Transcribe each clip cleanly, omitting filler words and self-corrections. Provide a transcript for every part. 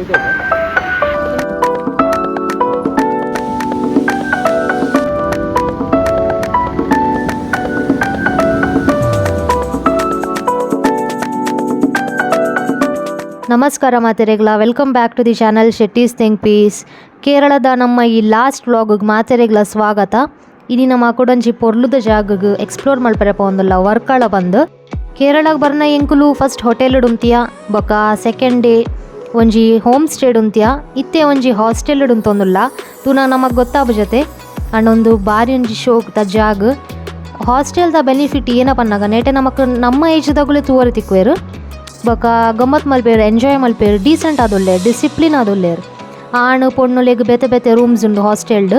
ನಮಸ್ಕಾರ ಮಾತೆರೆಗ್ಲ, welcome back to the channel Shetty's think piece. ಕೇರಳದ ನಮ್ಮ ಈ ಲಾಸ್ಟ್ ವ್ಲಾಗ್ ಮಾತೆರೆಗ್ಲ ಸ್ವಾಗತ. ಇನಿ ನಮ್ಮ ಕುಡಂಜಿ ಪೊರ್ಲುದ ಜಾಗಗ್ ಎಕ್ಸ್ಪ್ಲೋರ್ ಮಲ್ಪರೆ ಪೋವೊಂದುಲ್ಲ ವರ್ಕಳ ಬಂದು. ಕೇರಳಗ್ ಬರ್ನ ಎಂಕುಲು ಫಸ್ಟ್ ಹೋಟೆಲ್ ಉಂತಿಯ, ಬೊಕ ಸೆಕೆಂಡ್ ಡೇ ಒಂಜಿ ಹೋಮ್ ಸ್ಟೇಡ್ ಉಂತಿಯ, ಇತ್ತೆ ಒಂಜಿ ಹಾಸ್ಟೆಲ್ ಉಂತೊಂದುಲ್ಲ. ತೂನ ನಮಗ್ ಗೊತ್ತಾಪುಜತೆ. ಅಂಡ್ ಬಾರಿ ಒಂಜಿ ಶೋಕ್ ದ ಜಾಗ್. ಹಾಸ್ಟೆಲ್ದ ಬೆನಿಫಿಟ್ ಏನ ಪನ್ನಗ ನೆಟೆ ನಮಕ್ ನಮ್ಮ ಏಜ್ದಗುಲೆ ತೂವರೆ ತಿಕ್ಕುವೆರ್, ಬೊಕ ಗಮ್ಮತ್ ಮಲ್ಪೆರ್, ಎಂಜಾಯ್ ಮಲ್ಪೆರ್, ಡೀಸೆಂಟ್ ಆದುಲ್ಲೆರ್, ಡಿಸಿಪ್ಲಿನ್ ಆದುಲ್ಲೆರ್. ಆಣ್ ಪೊಣ್ಣುಲೆಗ್ ಬೇತೆ ಬೇತೆ ರೂಮ್ಸ್ ಉಂಡು ಹಾಸ್ಟೆಲ್ಡ್,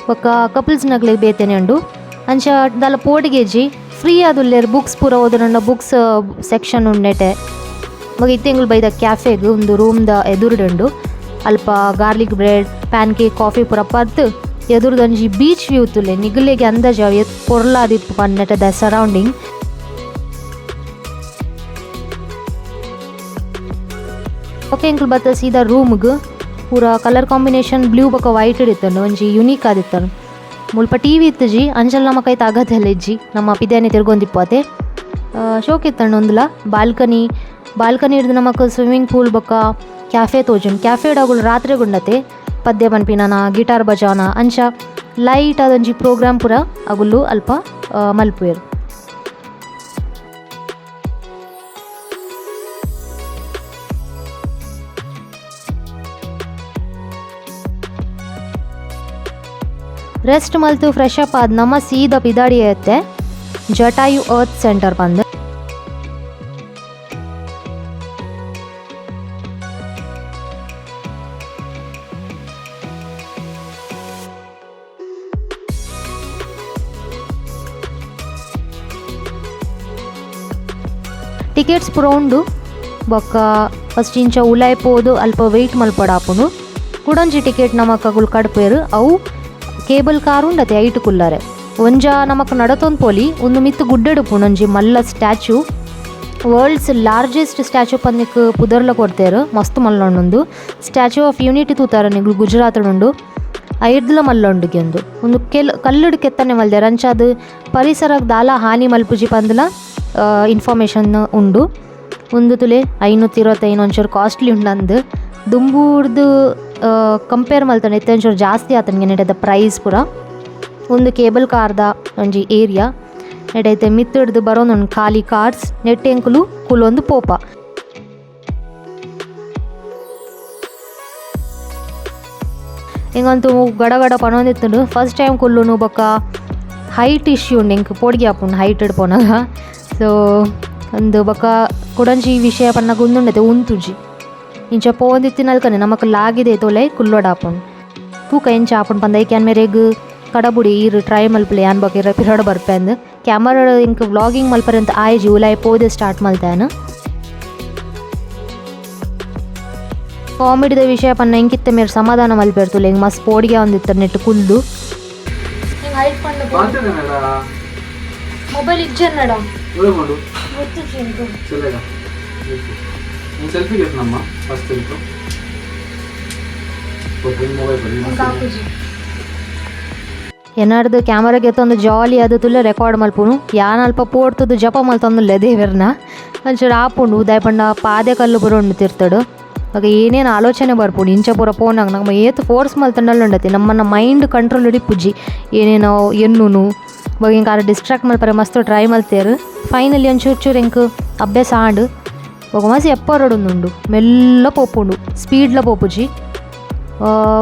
ಬೊಕ ಕಪಲ್ಸ್ ನಕ್ಲೆಗ್ ಬೇತೆನೆ ಉಂಡು. ಅಂಚ ದಾಲ ಪೋಡಿಗೆಜಿ ಫ್ರೀ ಆದುಲ್ಲೆರ್. ಬುಕ್ಸ್ ಪೂರ ಓದೊನಂಡ ಬುಕ್ಸ್ ಸೆಕ್ಷನ್ ಉಂಡು ನೆಟೆ. ಬೊಕ ಇತ್ತೆ ಎಂಕುಲು ಬೈದ ಕ್ಯಾಫೆಗ್, ಉಂದು ರೂಮ್ದ ಎದುರುಡು ಉಂಡು. ಅಲ್ಪ garlic bread, PAN cake, coffee ಪೂರ ಪರ್ದ್ ಎದುರುದೊಂಜಿ ಬೀಚ್ ವ್ಯೂ ತೂಲೆ. ನಿಗುಲೆಗ್ ಅಂದಾಜು ಅವು ಏತ್ ಪೊರ್ಲಾದಿಪ್ಪು ಪಂದ್ ನೆಟದ ಸರೌಂಡಿಂಗ್. ಬೊಕ ಎಂಕುಲು ಬತ್ತ ಸೀದಾ ರೂಮ್ಗ್. ಪೂರ ಕಲರ್ ಕಾಂಬಿನೇಷನ್ ಬ್ಲೂ ಬೊಕ ವೈಟ್ ಇತ್ತುಂಡು, ಒಂಜಿ ಯುನೀಕ್ ಆದಿತ್ತುಂಡು. ಮುಲ್ಪ ಟಿವಿ ಇತ್ತುಜಿ, ಅಂಚಲ ನಮ ಕೈತ ಅಗತ್ಯ ಇಜ್ಜಿ, ನಮ್ಮ ಪಿದಾನೆ ತಿರ್ಗೊಂದಿಪ್ಪು. ಶೋಕ್ ಇತ್ತುಂಡು ಉಂದುಲ. ಬಾಲ್ಕನಿ, ಬಾಲ್ಕನಿ ಹಿಡ್ದು ನಮಕ್ ಸ್ವಿಮ್ಮಿಂಗ್ ಪೂಲ್ ಬೊಕ ಕ್ಯಾಫೆ ತೋಜುಂಡು. ಕ್ಯಾಫೆ ಅಗುಲು ರಾತ್ರೆ ಗುಂಡತೆ ಪದ್ಯ ಪನ್ಪಿನನ, ಗಿಟಾರ್ ಬಜಾವನ, ಅಂಚ ಲೈಟ್ ಆದೊಂಜಿ ಪ್ರೋಗ್ರಾಮ್ ಪೂರ ಅಗುಲು ಅಲ್ಪ ಮಲ್ಪುವೆರ್. ರೆಸ್ಟ್ ಮಲ್ತು ಫ್ರೆಶ್ ಅಪ್ ಆದ್ ನಮ ಸೀದಾ ಪಿದಾಡಿ ಐತೆ ಜಟಾಯು ಅರ್ತ್ ಸೆಂಟರ್ ಪಂದ್. ಟಿಕೆಟ್ಸ್ ಪೂರ ಉಂಡು. ಬೊಕ್ಕ ಫಸ್ಟ್ ಇಂಚ ಉಲಾಯಿ ಪೋದು ಅಲ್ಪ ವೆಯ್ಟ್ ಮಲ್ಪೊಡಾಪುಂಡು. ಕುಡೊಂಜಿ ಟಿಕೆಟ್ ನಮಕ್ ಅಗುಲು ಕಡ್ಪೆರ್. ಅವು ಕೇಬಲ್ ಕಾರ್ ಉಂಡತೆ, ಐಟ್ ಕುಲ್ಲರೆ. ಒಂಜ ನಮಕ್ ನಡತೊಂದು ಪೋಲಿ. ಉಂದು ಮಿತ್ತ್ ಗುಡ್ಡೆಡ್ ಉಪ್ಪುಂಡು ಒಂಜಿ ಮಲ್ಲ ಸ್ಟ್ಯಾಚು, ವರ್ಲ್ಡ್ಸ್ ಲಾರ್ಜೆಸ್ಟ್ ಸ್ಟ್ಯಾಚು ಪಂದ್ ಪುದರ್ಲ ಕೊರ್ತೆರ್. ಮಸ್ತ್ ಮಲ್ಲ ಉಂಡು. ಸ್ಟ್ಯಾಚು ಆಫ್ ಯೂನಿಟಿ ತೂತಾರ ನಿಗುಲು, ಗುಜರಾತ್ ಉಂಡು, ಐರ್ದ್ಲ ಮಲ್ಲ ಉಂಡುಗೆ ಉಂದು. ಉಂದು ಕೆಲ್ ಕಲ್ಲುಡ್ ಕೆತ್ತನೆ ಮಲ್ದೆರ್, ಅಂಚಾದ್ ಪರಿಸರಗ್ ದಾಲ ಹಾನಿ ಮಲ್ಪುಜಿ ಪಂದ್ಲ ಇನ್ಫಾರ್ಮೇಷನ್ ಉಂಡು. ಉಂದು ತೂಲೆ, 525, ಒಂಚೂರು ಕಾಸ್ಟ್ಲಿ ಉಂಡು ಅಂದ್. ದುಂಬುರ್ದು ಕಂಪೇರ್ ಮಲ್ತಂಡ ಇತ್ತೆ ಒಂಚೂರು ಜಾಸ್ತಿ ಆತುಂಡು ನೆಟದ ಪ್ರೈಸ್ ಪೂರ. ಉಂದು ಕೇಬಲ್ ಕಾರ್ದ ಒಂಜಿ ಏರಿಯಾ. ನೆಟೆ ಮಿತ್ತುಡ್ದು ಬರೋಂದುಂಡು ಖಾಲಿ ಕಾರ್ಸ್. ನೆಟ್ ಎಂಕುಲು ಕುಲೊಂದು ಪೋಪ. ಎಂಕಂತೂ ಗಡ ಗಡ ಪನೊಂದಿತ್ತುಂಡು. ಫಸ್ಟ್ ಟೈಮ್ ಕುಲ್ಲುನು, ಬೊಕ್ಕ ಹೈಟ್ ಇಶ್ಯೂ ಉಂಡು ಎಂಕ್, ಪೋಡಿಗೆ ಆಪುಂಡು ಹೈಟ್ ಪೋನಗ. ಸೊ ಉಂದು ಬೊಕ್ಕ ಕುಡೊಂಜಿ ವಿಷಯ ಪನ್ನಗ ಉಂದುಂಡತೆ ಉಂತುಜಿ. ಇಂಚ ಪೋವೊಂದಿತ್ತಿನಲ್ಕನೆ ನಮಕ್ ಲಾಗಿದೆ ತೋಲೆ ಕುಲ್ಲೊಡಾಪುಂಡು. ತೂಕ ಎಂಚ ಆಪುಂಡು ಪಂದ್. ಐಕ್ ಯಾನ್ ಮೇರೆಗ್ ಕಡಬುಡಿ, ಈರ್ ಟ್ರೈ ಮಲ್ಪುಲೆ, ಯಾನ್ ಬೊಕ ಇರ ಪಿರಡ್ ಬರ್ಪೆ ಅಂದ್. ಕ್ಯಾಮರಾ ಎಂಕ್ ವ್ಲಾಗಿಂಗ್ ಮಲ್ಪರೆ ಅಂತ ಆಯ್ಜಿ, ಉಲಾಯಿ ಪೋದೆ ಸ್ಟಾರ್ಟ್ ಮಲ್ತೆ ಯಾನ್. ಕಾಮಿಡಿದ ವಿಷಯ ಪನ್ನ ಎಂಕಿತ್ತೆ ಮೇರ್ ಸಮಾಧಾನ ಮಲ್ಪೆರ್ ತೂಲೆ. ಎಂಕ್ ಮಸ್ತ್ ಪೋಡಿಗೆ ಆವೊಂದಿತ್ತೆರ್ ನೆಟ್ಟ್ ಕುಲ್ದು. ಮೊಬೈಲ್ ಇಜ್ಜನ್ನಡ. ಸೆಲ್ಫಿ ನಮ್ಮ ಫಸ್ಟ್ ಮೊಬೈಲ್. ಎನ್ನಾಡ್ದು ಕ್ಯಾಮರಾಗೆ ಎತ್ತೊಂದು ಜಾಲಿ ಅದು ತುಲೆ ರೆಕಾರ್ಡ್ ಮಲ್ಪುನು. ಯಾನ್ ಅಲ್ಪ ಪೋಡ್ತುದು ಜಪ ಮಲ್ತೊಂದುಲ್ಲೆ ದೇವೆರ್ನ. ಒಂಚೂರು ಆಪುಂಡು. ದಾಯೆ ಪಂಡ ಪಾದೆ ಕಲ್ಲು ಪೂರ ಉಂಡು ತಿರ್ತಡು. ಬೊಕ ಏನೇನು ಆಲೋಚನೆ ಬರ್ಪುಂಡು. ಇಂಚ ಪೂರ ಪೋನಾಗ ನಮ ಏತ್ ಫೋರ್ಸ್ ಮಲ್ತಂಡಲ ಉಂಡತೆ, ನಮ್ಮನ್ನ ಮೈಂಡ್ ಕಂಟ್ರೋಲ್ ಇಪ್ಪುಜಿ, ಏನೇನೋ ಎನ್ನುನು. ಬೊಕ ಎಂಕ್ ಆರ್ ಡಿಸ್ಟ್ರಾಕ್ಟ್ ಮಲ್ಪರೆ ಮಸ್ತ್ ಟ್ರೈ ಮಲ್ತೆರ್. ಫೈನಲಿ ಒಂಚೂರು ಚೂರು ಎಂಕ್ ಅಭ್ಯಾಸ ಆಂಡ್. ಬೊಕ ಮಸ್ತ್ ಎಪ್ಪರೊಡೊಂದುಂಡು, ಮೆಲ್ಲ ಪೋಪುಂಡು, ಸ್ಪೀಡ್ಲ ಪೋಪುಜಿ.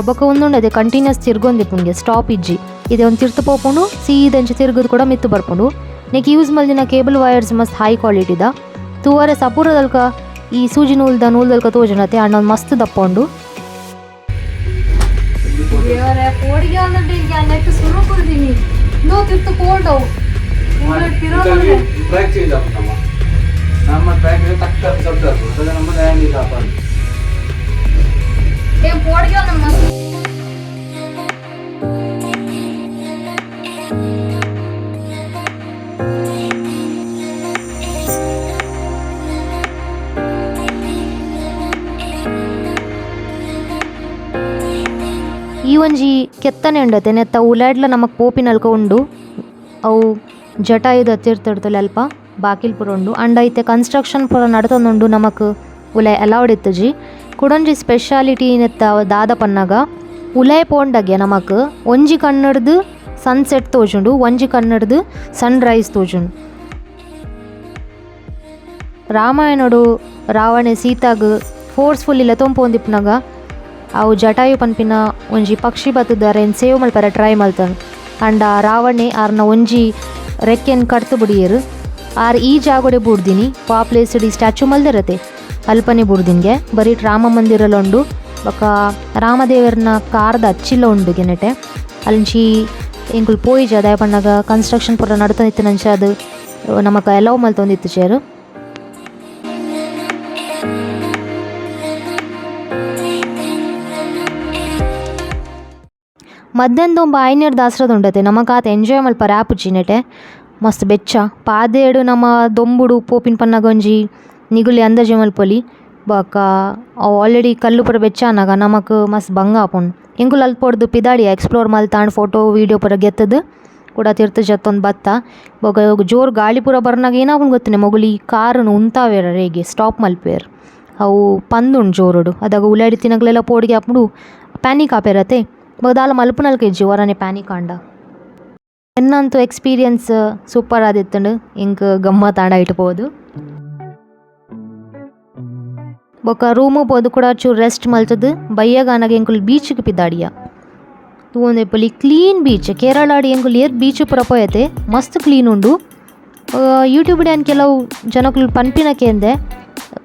ಬೊಕ ಉಂದುಂಡತೆ ಕಂಟಿನ್ಯೂಸ್ ತಿರ್ಗೊಂದಿಪ್ಪುಂಡು, ಸ್ಟಾಪ್ ಇಜ್ಜಿ. ಇದೆ ಒಂದು ತಿರ್ತು ಪೋಪುಂಡು, ಸೀದ ಇಂಚ ತಿರ್ಗುದು ಕೂಡ ಮಿತ್ತ್ ಬರ್ಪುಂಡು. ನೆಕ್ ಯೂಸ್ ಮಲ್ದಿನ ಕೇಬಲ್ ವೈರ್ಸ್ ಮಸ್ತ್ ಹೈ ಕ್ವಾಲಿಟಿದ. ತೂವರೆ ಸಪೂರದಲ್ಕ ಈ ಸೂಜಿ ನೂಲ್ದ ನೂಲ್ದಲ್ಕ ತೋಜುನತೆ, ಅಂಡ ಒಂದು ಮಸ್ತ್ ದಪ್ಪ ಉಂಡು. ಟ್ರ್ಯಾಕ್ ಚೇಂಜ್ ಆಪುಂಡಮ್ಮ. ನಮ್ಮ ಟ್ರ್ಯಾಕ್ ತಕ್ಕ ಶಬ್ದ ಆಪುಂಡು, ನಮ್ಮ ಲ್ಯಾಂಡಿಂಗ್ ಆಪುಂಡು. ಈ ಒಂಜಿ ಕೆತ್ತನೆ ಉಂಡತೆ ನೆತ್ತ ಉಲಾಡ್ಲ ನಮಕ್ ಪೋಪಿನಲ್ಕ ಉಂಡು. ಅವು ಜಟಾಯುದ ತಿರ್ತುಡ್ತುಲೆ ಅಲ್ಪ ಬಾಕಿಲ್ ಪೂರ ಉಂಡು. ಅಂಡ ಇತ್ತೆ ಕನ್ಸ್ಟ್ರಕ್ಷನ್ ಪೂರ ನಡತೊಂದುಂಡು ನಮಕ್ ಉಲಾಯಿ ಅಲೌಡ್ ಇತ್ತುಜಿ. ಕುಡೊಂಜಿ ಸ್ಪೆಷಾಲಿಟಿ ನೆತ್ತ ದಾದ ಪನ್ನಗ ಉಲಾಯಿ ಪೋಂಡಗೆ ನಮಕ್ ಒಂಜಿ ಕಣ್ಣುಡ್ದು ಸನ್ಸೆಟ್ ತೋಜುಂಡು, ಒಂಜಿ ಕಣ್ಣುಡ್ದು ಸನ್ ರೈಸ್ ತೋಜುಂಡು. ರಾಮಾಯಣಡು ರಾವಣೆ ಸೀತಾಗ್ ಫೋರ್ಸ್ಫುಲ್ಲಿ ಲೆತೊಂಪೋಂದಿಪ್ಪುನಗ ಅವು ಜಟಾಯು ಪನ್ಪಿನ ಒಂಜಿ ಪಕ್ಷಿ ಬತ್ತುದು ಅರೆನ್ ಸೇವ್ ಮಲ್ಪರೆ ಟ್ರೈ ಮಲ್ತನು. ಅಂಡ ರಾವಣೆ ಆರ್ನ ಒಂಜಿ ರೆಕ್ಕೆನ್ ಕಡ್ತು ಬುಡಿಯೆರ್. ಆರ್ ಈ ಜಾಗೊಡೆ ಬೂಡ್ದಿನಿ ವಾ ಪ್ಲೇಸ್ ಈ ಸ್ಟ್ಯಾಚು ಮಲ್ದಿರತೆ ಅಲ್ಪನೆ ಬೂಡ್ದಿನ್ಗೆ ಬರೀಟ್ ರಾಮ ಮಂದಿರಲ ಉಂಡು ಬೊಕ ರಾಮದೇವರ್ನ ಕಾರ್ದ ಅಚ್ಚಿಲ ಉಂಡು ಗೆನೆಟೆ. ಅಲ್ಂಚಿ ಎಂಕುಲು ಪೋಯಿಜ ದಾಯೆ ಪನ್ನಗ ಕನ್ಸ್ಟ್ರಕ್ಷನ್ ಪೂರ ನಡತೊಂದಿತ್ತಿನಂಚ ಅದು ನಮಕ್ ಅಲೌ ಮಲ್ತೊಂದಿತ್ತುಜೆರ್. ಮಧ್ಯಾಹ್ನ ದೊಂಬು ಆಯ್ನೇರ್ ದಾಸ್ರದ ಉಂಡತೆ ನಮಕ್ ಆತ್ ಎಂಜಾಯ್ ಮಲ್ಪರೆ ಆಪುಜಿ ನೆಟೆ ಮಸ್ತ್ ಬೆಚ್ಚ ಪಾದೇಡು ನಮ ದೊಂಬುಡು ಪೋಪಿನ ಪನ್ನಗ ಒಂಜಿ ನಿಗುಲಿ ಅಂದಾಜಿ ಮಲ್ಪೊಲಿ ಬೊಕ ಅವು ಆಲ್ರೆಡಿ ಕಲ್ಲು ಪೂರ ಬೆಚ್ಚ ಆನಗ ನಮಕ್ ಮಸ್ತ್ ಬಂಗ ಆಪುಂಡು. ಎಂಕುಲು ಅಲ್ಪ ಪೋಡ್ದು ಪಿದಾಡಿಯ ಎಕ್ಸ್ಪ್ಲೋರ್ ಮಲ್ತಾಂಡ್ ಫೋಟೋ ವೀಡಿಯೋ ಪೂರ ಗೆತ್ತುದು ಕುಡ ತಿರ್ತ್ ಜತ್ತೊಂದು ಬತ್ತ. ಬೊಕ ಜೋರು ಗಾಳಿ ಪೂರ ಬರ್ನಗ ಏನಾಪುಂಡು ಗೊತ್ತುಂಡೆ ಮೊಗುಲು ಈ ಕಾರುನು ಉಂತಾವೆರ್ ಅರೆಗೆ ಸ್ಟಾಪ್ ಮಲ್ಪುವೆರ್. ಅವು ಪಂದುಂಡು ಜೋರುಡು ಅದಗ ಉಲಾಡ್ ಇತ್ತಿನಕ್ಲೆಲ ಪೋಡಿಗೆ ಆಪುಂಡು ಪ್ಯಾನಿಕ್ ಆಪೆರತೆ. ಬೊಕ ದಾಲ ಮಲ್ಪುನಲ್ಕ ಇಜ್ಜಿ ಒರನೆ ಪ್ಯಾನಿಕ್ ಆಂಡ. ಎನ್ನಂತೂ ಎಕ್ಸ್ಪೀರಿಯನ್ಸ್ ಸೂಪರ್ ಆದಿತ್ತುಂಡು ಎಂಕ್ ಗಮ್ಮತ್ ಆಂಡ ಐಟ್ ಪೋದು. ಬೊಕ ರೂಮು ಪೋದು ಕುಡ ಚೂರು ರೆಸ್ಟ್ ಮಲ್ತುದು ಬಯ್ಯಗಾನಗ ಎಂಕುಲು ಬೀಚ್ಗ್ ಪಿದಾಡಿಯ. ತೂವೊಂದಿಪ್ಪೊಲಿ ಕ್ಲೀನ್ ಬೀಚ್ ಕೇರಳಡ್ ಎಂಕುಲು ಏತ್ ಬೀಚ್ ಪೂರ ಪೋಯತೆ ಮಸ್ತ್ ಕ್ಲೀನ್ ಉಂಡು. ಯೂಟ್ಯೂಬ್ ಯಾನ್ ಕೆಲವು ಜನಕುಲು ಪನ್ಪಿನ ಕೇಂದೆ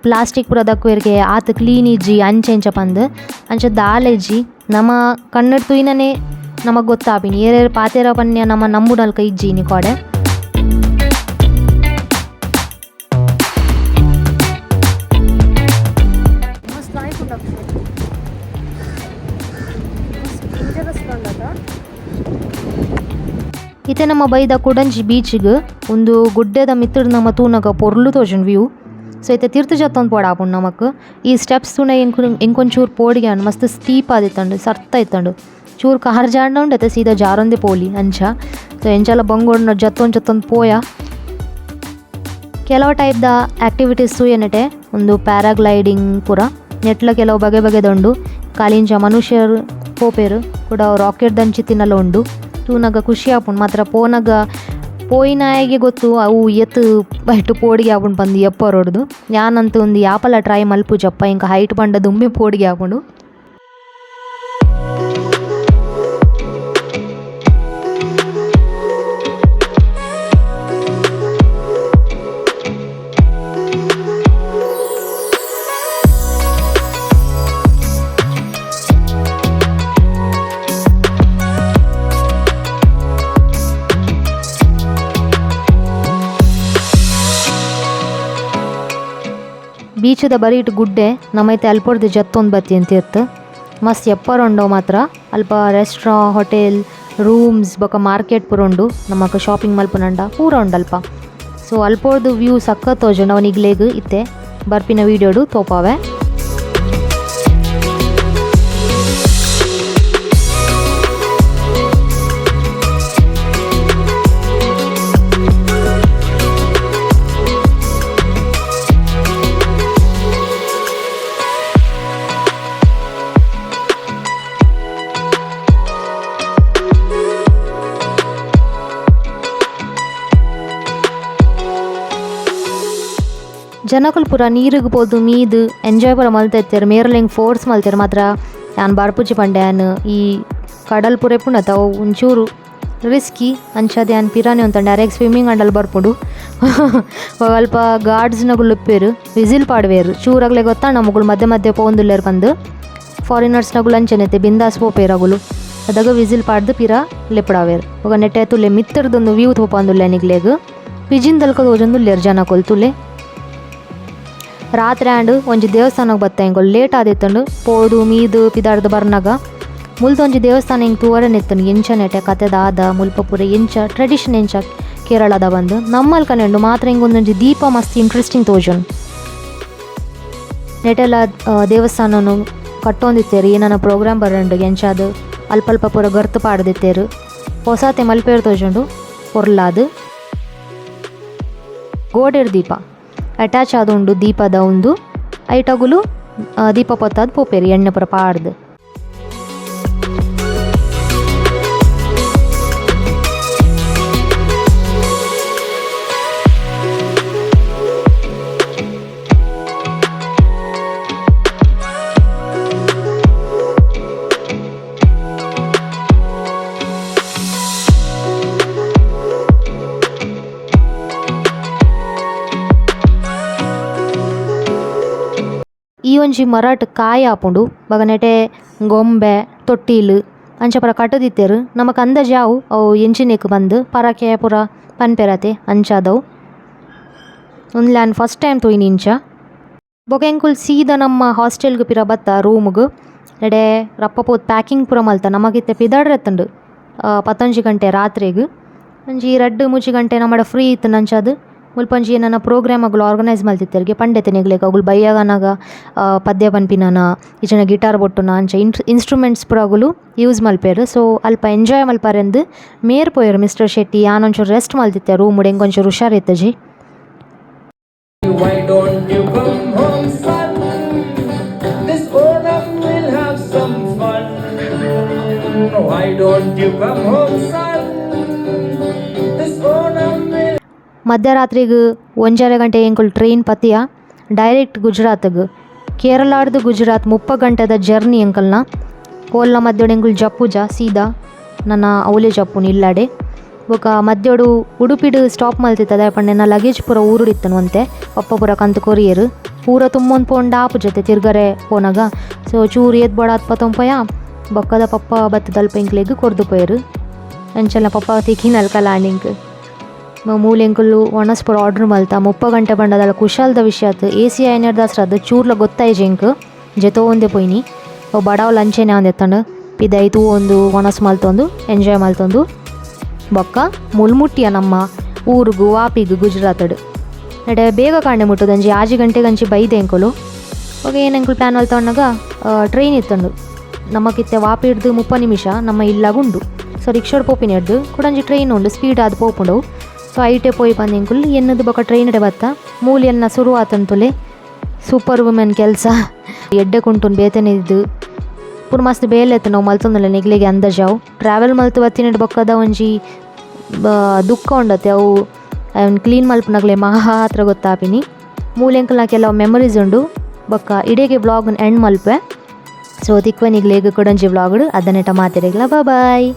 ಪ್ಲಾಸ್ಟಿಕ್ ಪೂರ ದಕ್ಕುವೆರ್ಗೆ ಆತ್ ಕ್ಲೀನ್ ಇಜ್ಜಿ ಅಂಚ ಇಂಚ ಪಂದ್ ಅಂಚ ದಾಲ ಇಜ್ಜಿ. ನಮ ಕಣ್ಣುಡ್ ತೂಯಿನನೆ ನಮಕ್ ಗೊತ್ತಾಪಿನಿ ಏರೇರ್ ಪಾತೆರ ಪನ್ಯ ನಮ ನಂಬುನಲ್ಕ ಇಜ್ಜಿ ಇನಿಕೋಡೆ. ಇತ್ತೆ ನಮ್ಮ ಬೈದ ಕುಡಂಜಿ ಬೀಚ್ಗ್ ಉಂದು ಗುಡ್ಡೆದ ಮಿತ್ತುಡ್ ನಮ ತೂನಗ ಪೊರ್ಲು ತೋಜುಂಡು ವ್ಯೂ. ಸೊ ಇತ್ತೆ ತಿರ್ತ್ ಜತ್ತೊಂದು ಪೋಡಾಪುಂಡು ನಮಕ್. ಈ ಸ್ಟೆಪ್ಸ್ ತೂನ ಎಂಕೊಂಚೂರು ಪೋಡಿಗೆ ಆಂಡ್ ಮಸ್ತ್ ಸ್ಟೀಪ್ ಆದಿತ್ತುಂಡು ಸರ್ತ ಇತ್ತುಂಡು. ಚೂರು ಕಾರ್ ಜಾರ್ಂಡ ಉಂಡತೆ ಸೀದಾ ಜಾರೊಂದೆ ಪೋಲಿ ಅಂಚ. ಸೊ ಎಂಚಲ ಬಂಗೋಡ್ ಜತ್ತೊಂದು ಜತ್ತೊಂದು ಪೋಯ. ಕೆಲವು ಟೈಪ್ ದ ಆಕ್ಟಿವಿಟೀಸ್ ತೂಯೆನೆಟೆ ಉಂದು ಪ್ಯಾರಾಗ್ಲೈಡಿಂಗ್ ಪೂರ ನೆಟ್ಲ ಕೆಲವು ಬಗೆ ಬಗೆದ ಉಂಡು. ಕಾಲಿಂಚ ಮನುಷ್ಯರು ಪೋಪೆರ್ ಕುಡ ರಾಕೆಟ್ ದಂಚಿತ್ತಿನಲ ಉಂಡು. ತೂನಗ ಖುಷಿ ಆಪುಂಡು ಮಾತ್ರ ಪೋನಗ ಪೋಯಿನಾಯಗೆ ಗೊತ್ತು ಅವು ಏತ್ ಬೈಟ್ ಪೋಡಿಗೆ ಆಪುಂಡು ಪಂದ್ ಎಪ್ಪರೊಡ್ದು. ಯಾನಂತೂ ಉಂದು ಯಾಪಲ ಟ್ರೈ ಮಲ್ಪುಜಪ್ಪ ಎಂಕ್ ಹೈಟ್ ಪಂಡ ದುಂಬೆ ಪೋಡಿಗೆ ಆಪುಂಡು. ಬೀಚದ ಬರಿಟ್ ಗುಡ್ಡೆ ನಮೈತೆ ಅಲ್ಪೊರ್ದು ಜತ್ತೊಂದು ಬತ್ತಿ ಅಂತ ಮಸ್ತ್ ಎಪ್ಪರ ಉಂಡು ಮಾತ್ರ. ಅಲ್ಪ restaurant hotel rooms ಬೊಕ ಮಾರ್ಕೆಟ್ ಪೂರ ಉಂಡು. ನಮಕ್ ಶಾಪಿಂಗ್ ಮಲ್ಪುನಂಡ ಪೂರ ಉಂಡು ಅಲ್ಪ. ಸೊ ಅಲ್ಪೊರ್ದು ವ್ಯೂ ಸಖತ್ ತೋಜುಂಡು ಅವು ನಿಗ್ಲೆಗ್ ಇತ್ತೆ ಬರ್ಪಿನ ವೀಡಿಯೋಡು ತೋಪಾವೆ. ಜನಕುಲು ಪೂರ ನೀರುಗ್ ಪೋದು ಮೀದ್ ಎಂಜಾಯ್ ಪೂರ ಮಲ್ತೆತ್ತೆರ್ ಮೇರ್ಲ ಫೋರ್ಸ್ ಮಲ್ತೆರ್ ಮಾತ್ರ ಯಾನ್ ಬರ್ಪುಜಿ ಪಂಡೆ ಯಾನ್ ಈ ಕಡಲ್ ಪೂರ ಇಪ್ಪುಂಡತ ಅವು ಒಂಚೂರು ರಿಸ್ಕಿ ಅಂಚಾದ್ ಯಾನ್ ಪಿರಾನೆ ಉಂತಂಡೆ ಅರೆಗ್ ಸ್ವಿಮ್ಮಿಂಗ್ ಅಂಡಲ್ ಬರ್ಪುಂಡು. ಅಲ್ಪ ಗಾರ್ಡ್ಸ್ ನಕುಲು ಇಪ್ಪೆರ್ ವಿಸಿಲ್ ಪಾಡುವೆರ್ ಚೂರು ಅಕ್ಲೆಗ್ ಗೊತ್ತಾಂಡ ಮೊಕುಲು ಮಧ್ಯೆ ಮಧ್ಯೆ ಪೋವೊಂದುಲ್ಲೆರ್ ಪಂದ್. ಫಾರಿನರ್ಸ್ ನಕುಲು ಅಂಚನೆ ಬಿಂದಾಸ್ ಪೋಪೆರ್ ಅಗುಲು ಅದಗ ವಿಸಿಲ್ ಪಾಡ್ದ್ ಪಿರ ಲೆಪ್ಪಡಾವೆರ್. ಬೊಕ ನೆಟೆ ತೂಲೆ ಮಿತ್ತುರ್ದು ಉಂದು ವ್ಯೂ ತೋಪಾವೊಂದುಲ್ಲೆ ನಿಕ್ಲೆಗ್ ಪಿಜಿನ್ ದಲ್ಕ ತೋಜೊಂದುಲ್ಲೆರ್ ಜನಕುಲು ತೂಲೆ. ರಾತ್ರೆ ಆಂಡ್ ಒಂಜಿ ದೇವಸ್ಥಾನಗ್ ಬತ್ತ ಎಂಕುಲು ಲೇಟ್ ಆದಿತ್ತುಂಡು ಪೋದು ಮೀದ್ ಪಿದಾಡ್ದ್ ಬರ್ನಗ ಮುಲ್ತ ಒಂಜಿ ದೇವಸ್ಥಾನ ಎಂಕ್ ತೂವರೆನೆ ಇತ್ತುಂಡು ಎಂಚ ನೆಟೆ ಕತೆ ದಾದ ಮುಲ್ಪ ಪೂರ ಎಂಚ ಟ್ರೆಡಿಷನ್ ಎಂಚ ಕೇರಳದ ಬಂದು ನಮ್ಮಲ್ಕನೆ ಉಂಡು ಮಾತ್ರ ಎಂಕ್ ಉಂದೊಂಜಿ ದೀಪ ಮಸ್ತ್ ಇಂಟ್ರೆಸ್ಟಿಂಗ್ ತೋಜುಂಡು. ನೆಟೆಲ ದೇವಸ್ಥಾನನು ಕಟ್ಟೊಂದಿತ್ತೆರ್ ಏನನ ಪ್ರೋಗ್ರಾಮ್ ಬರಂಡು ಎಂಚಾದ್ ಅಲ್ಪ ಅಲ್ಪ ಪೂರ ಗರ್ತು ಪಾಡ್ದಿತ್ತೆರ್ ಪೊಸಾತೆ ಮಲ್ಪೆರ್ ತೋಜುಂಡು ಪೊರ್ಲಾದ್. ಗೋಡೆಡ್ ದೀಪ ಅಟ್ಯಾಚ್ ಆದುಂಡು ದೀಪದ ಉಂದು ಐಟಗುಲು ದೀಪ ಪೊತ್ತಾದ್ ಪೋಪೆರ್ ಎಣ್ಣೆ ಪೂರ ಪಾಡ್ದ್. ಈ ಒಂಜಿ ಮರಟ್ ಕಾಯಿ ಆಪುಂಡು ಬೊಕ ಗೊಂಬೆ ತೊಟ್ಟಿಲ್ ಅಂಚ ಪೂರ ಕಟುದಿತ್ತೆರ್ ನಮಕ್ ಅಂದಾಜಿ ಆವು ಅವು ಎಂಚಿನೆಕ್ ಪಂದ್ ಪರಕೆ ಪೂರ ಪನ್ಪೆರತೆ ಅಂಚಾದವು ಉಂದ್ಲ ಯಾನ್ ಫಸ್ಟ್ ಟೈಮ್ ತೂಯಿನಿ ಇಂಚ. ಬೊಕ ಎಂಕುಲು ಸೀದಾ ನಮ್ಮ ಹಾಸ್ಟೆಲ್ ಗ್ ಪಿರ ಬತ್ತ ರೂಮ್ ಗ್ ಎಡೆ ರಪ್ಪ ಪೋದು ಪ್ಯಾಕಿಂಗ್ ಪೂರ ಮಲ್ತ ನಮಕ್ ಇತ್ತೆ ಪಿದಾಡ್ರೆ ಇತ್ತುಂಡು 11 ಗಂಟೆ ರಾತ್ರೆಗ್ ಒಂಜಿ 2-3 ಗಂಟೆ ನಮಡ ಫ್ರೀ ಇತ್ತುಂಡು ಅಂಚಾದ್ ಮುಲ್ಪ ಒಂಜಿ ಏನನ ಪ್ರೋಗ್ರಾಮ್ ಅಗುಲು ಆರ್ಗನೈಸ್ ಮಲ್ತಿತ್ತೆರ್ಗೆ ಪಂಡೆತೆ ನಿಗ್ಲೆಗ್ ಅಗುಲು ಬಯ್ಯಗನಗ ಪದ್ಯ ಪನ್ಪಿನನ ಇಜ್ಜಿಂಡ ಗಿಟಾರ್ ಬೊಟ್ಟುನ ಅಂಚ ಇನ್ಸ್ಟ್ರುಮೆಂಟ್ಸ್ ಪೂರ ಅಗುಲು ಯೂಸ್ ಮಲ್ಪೆರ್. ಸೊ ಅಲ್ಪ ಎಂಜಾಯ್ ಮಲ್ಪರೆಂದ್ ಮೇರ್ ಪೋಯೆರ್ ಮಿಸ್ಟರ್ ಶೆಟ್ಟಿ ಯಾನ್ ಒಂಚೂರು ರೆಸ್ಟ್ ಮಲ್ತಿತ್ತೆ ರೂಮ್ ಡ್ ಎಂಕ್ ಒಂಚೂರು ಹುಷಾರ್ ಇತ್ತುಜಿ. Why don't you come home, son? This Onam will have some fun. Why don't you come home, son? This Onam will ಮಧ್ಯರಾತ್ರಿಗ್ 1.5 ಗಂಟೆ ಎಂಕುಲು ಟ್ರೈನ್ ಪತಿಯ ಡೈರೆಕ್ಟ್ ಗುಜರಾತ್ಗ್. ಕೇರಳಾಡ್ದು ಗುಜರಾತ್ 30 ಗಂಟೆದ ಜರ್ನಿ ಎಂಕಲ್ನ. ಓಲ್ಲ ಮಧ್ಯೋಡು ಎಂಕುಲು ಜಪ್ಪುಜ ಸೀದಾ ನನ ಅವಲೇ ಜಪ್ಪುನು ಇಲ್ಲಡೆ. ಬೊಕ ಮಧ್ಯೋಡು ಉಡುಪಿಡ್ ಸ್ಟಾಪ್ ಮಲ್ತಿತ್ತದ ಪಂಡ ಎನ್ನ ಲಗೇಜ್ ಪೂರ ಊರುಡು ಇತ್ತುನು ಒಂತೆ ಪಪ್ಪ ಪೂರ ಕಂತ್ ಕೊರಿಯೆರ್ ಪೂರ ತುಂಬೊಂದು ಪೋಂಡ ಆಪುಜತೆ ತಿರ್ಗರೆ ಪೋನಗ. ಸೊ ಚೂರು ಏತ್ ಬೋಡಾತ್ ಪತೊಂಪಯ ಬೊಕ್ಕದ ಪಪ್ಪ ಬತ್ತದಲ್ಪ ಎಂಕ್ಲೆಗ್ ಕೊರ್ದು ಪೋಯೆರ್. ಅಂಚಲ ಪಪ್ಪ ತಿಕ್ಕಿನಲ್ಕಲ ಆಂಡ್ ಎಂಕ್. ಮೂಲು ಎಂಕುಲು ವನಸ್ ಪೂರ ಆರ್ಡರ್ ಮಲ್ತ 30 ಗಂಟೆ ಪಂಡದಲ ಕುಶಾಲ್ದ ವಿಷಯ ಆತ್ ಎ ಸಿ ಆಯ್ನೆರ್ದಾಸ್ರಾದ್ ಚೂರ್ಲ ಗೊತ್ತಾಯಿಜಿ ಎಂಕ್ ಜೆತೋಂದೆ ಪೋಯಿನಿ. ಅವು ಬಡಾವ್ಲ ಅಂಚೆನೆ ಆಂದೆತ್ತಂಡ್ ಪಿದಯಿ ತೂವೊಂದು ವನಸ್ ಮಲ್ತೊಂದು ಎಂಜಾಯ್ ಮಲ್ತೊಂದು ಬೊಕ್ಕ ಮುಲ್ಮುಟ್ಟಿಯ ನಮ್ಮ ಊರುಗು ವಾಪಿಗ್ ಗುಜರಾತ್ಡ್. ನಡೆ ಬೇಗ ಕಾಂಡೆ ಮುಟ್ಟುದಂಜಿ 6 ಗಂಟೆಗಂಚಿ ಬೈದೆ ಎಂಕುಲು. ಬೊಕ ಏನ್ ಎಂಕುಲು ಪ್ಲ್ಯಾನ್ ಮಲ್ತೊನ್ನಗ ಟ್ರೈನ್ ಇತ್ತುಂಡು ನಮಕಿತ್ತೆ ವಾಪಿ ಹಿಡ್ದು 30 ನಿಮಿಷ ನಮ್ಮ ಇಲ್ಲಾಗ ಉಂಡು. ಸೊ ರಿಕ್ಷಾಡ್ ಪೋಪಿನ ಹಿಡ್ದು ಕುಡೊಂಜಿ ಟ್ರೈನ್ ಉಂಡು ಸ್ಪೀಡ್ ಆದ್ ಪೋಪುಂಡು. ಸೊ ಐಟೆ ಪೋಯಿ ಪಂದ್ ಎಂಕುಲು ಎನ್ನುದು ಬೊಕ ಟ್ರೈನ್ ಡೆ ಬತ್ತ ಮೂಲು ಎನ್ನ ಸುರು ಆತಂತುಲೆ ಸೂಪರ್ ವುಮೆನ್ ಕೆಲಸ ಎಡ್ಡೆ ಕುಂಟುನ್ ಬೇತೆನೆ ಇದ್ದು ಪೂರ ಮಸ್ತ್ ಬೇಲೆ ಇತ್ತು ನಾವು ಮಲ್ತೊಂದುಲ್ಲ ನಿಗ್ಲೆಗ್ ಅಂದಾಜಾವು ಟ್ರಾವೆಲ್ ಮಲ್ತ್ ಬತ್ತಿನೆಡ್ ಬೊಕ್ಕದ ಒಂಜಿ ದುಃಖ ಉಂಡತೆ ಅವು ಅವೆನ್ ಕ್ಲೀನ್ ಮಲ್ಪುನಗಲೆ ಮಾತ್ರ ಗೊತ್ತಾಪಿನಿ. ಮೂಲು ಎಂಕಲ್ನ ಕೆಲವು ಮೆಮೊರೀಸ್ ಉಂಡು ಬೊಕ್ಕ ಇಡೀ ವ್ಲಾಗ್ ಎಂಡ್ ಮಲ್ಪೆ. ಸೊ ತಿಕ್ವೆ ನಿಗ್ಲೆಗ್ ಕುಡೊಂಜಿ ವ್ಲಾಗ್ ಅದನೆಟ ಮಾತೆರೆಗ್ಲ ಬಾಯ್.